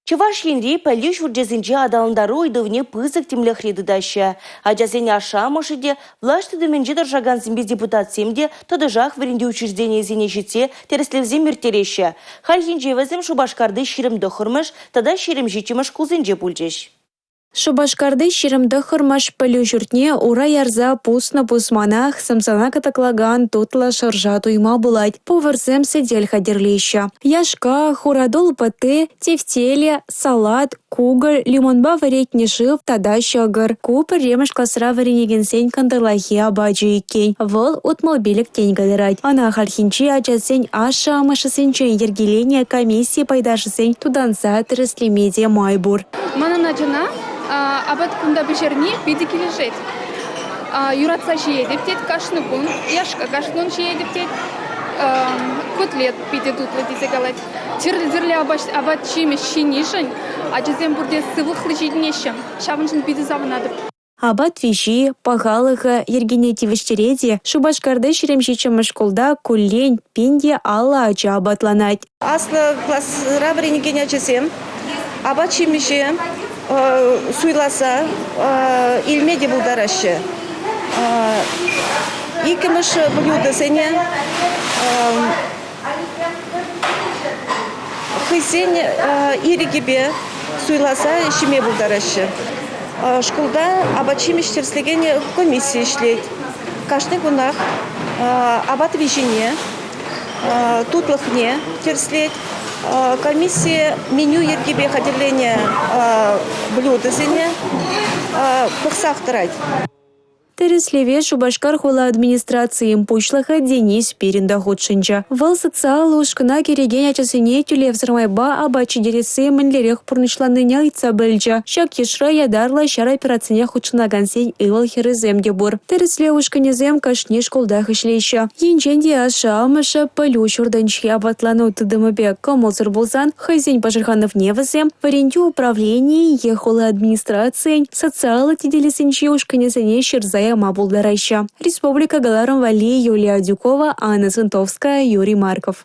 Чӑваш Енри пӗлӳ ҫурчӗсенче аталантару ыйтӑвне пысӑк тимлӗхре тытаҫҫӗ. Ачасен ашшӗ-амӑшӗ те, влаҫ тытӑмӗнче тӑрӑшакансемпе депутатсем те тӑтӑшах вӗрентӳ учрежденийӗсене ҫитсе тӗрӗслевсем ирттереҫҫӗ. Хальхинче вӗсем Шупашкарти 29-мӗш тата 27-мӗш шкулсенче пулчӗҫ. Шупашкарти 29-мӗш пӗлӳ ҫуртне ура ярса пуснӑ-пусманах сӑмсана кӑтӑклакан тутлӑ шӑрша туйма пулать. Поварсем сӗтел хатӗрлеҫҫӗ. Яшка, хуратул пӑтти, тефтели, салат, кукӑль, лимонпа вӗретнӗ шыв тата ҫӑкӑр. Ку пӗрремӗш класра вӗренекенсен кӑнтӑрлахи апачӗ иккен. Вӑл 65 тенкӗ тӑрать. Ӑна хальхинче ачасен ашшӗ-амӑшӗсенчен йӗркеленӗ комисси пайташӗсен тутанса тӗрӗслеме те май пур. Манӑн ачана апат кунта пӗҫерни питӗ килӗшет. Юратса ҫиетӗп тет кашни кун, яшка кашни кун ҫиетӗп тет. Котлет питӗ тутлӑ тесе калать. Тӗрлӗ-тӗрлӗ апат-ҫимӗҫ ҫинишӗн ачасем пурте сывлӑхлӑ ҫитӗнеҫҫӗ. Ҫавӑншӑн питӗ савӑнатӑп. Апат виҫи, пахалӑхӗ йӗркене тивӗҫтерет-и Шупашкарти 27-мӗш шкулта куллен 1050 ача апатланать. Аслӑ класра вӗренекен ачасем апат-ҫимӗҫе суйласа илме те пултараҫҫӗ. Иккӗмӗш блюдӑсене хӑйсен ирӗкӗпе суйласа ҫиме пултараҫҫӗ. Шкулта апат-ҫимӗҫ тӗрӗслекен комисси ӗҫлет. Кашни кунах апат виҫине, тутлӑхне тӗрӗслет. Комисси меню йӗркипе хатӗрленӗ блюдӑсене пӑхсах тӑрать. Тӗрӗслеве Шупашкар хула администрацийӗн пуҫлӑхӗ Денис Спирин та хутшӑнчӗ. Вӑл социаллӑ ушкӑна кӗрекен ачасене тӳлевсӗр майпа апат ҫитересси мӗнлерех пурнӑҫланнине ыйтса пӗлчӗ. Ҫак йышра ятарлӑ ҫар операцине хутшӑнакансен ывӑл-хӗрӗсем те пур. Тӗрӗслев ушкӑнӗсем кашни шкултах ӗҫлеҫҫӗ. Енчен те ашшӗ-амӑшӗ пӗлӳ ҫуртӗнчи апатлану тытӑмӗпе кӑмӑлсӑр пулсан хӑйсен пӑшӑрханӑвне вӗсем вӗрентӳ управленийӗн е хула администрацийӗн социаллӑ тетелӗсенчи ушкӑнӗсене ҫырса яма пултараҫҫӗ. Республика кӑларӑм валли Юлия Адюкова, Анна Свинтовская, Юрий Марков.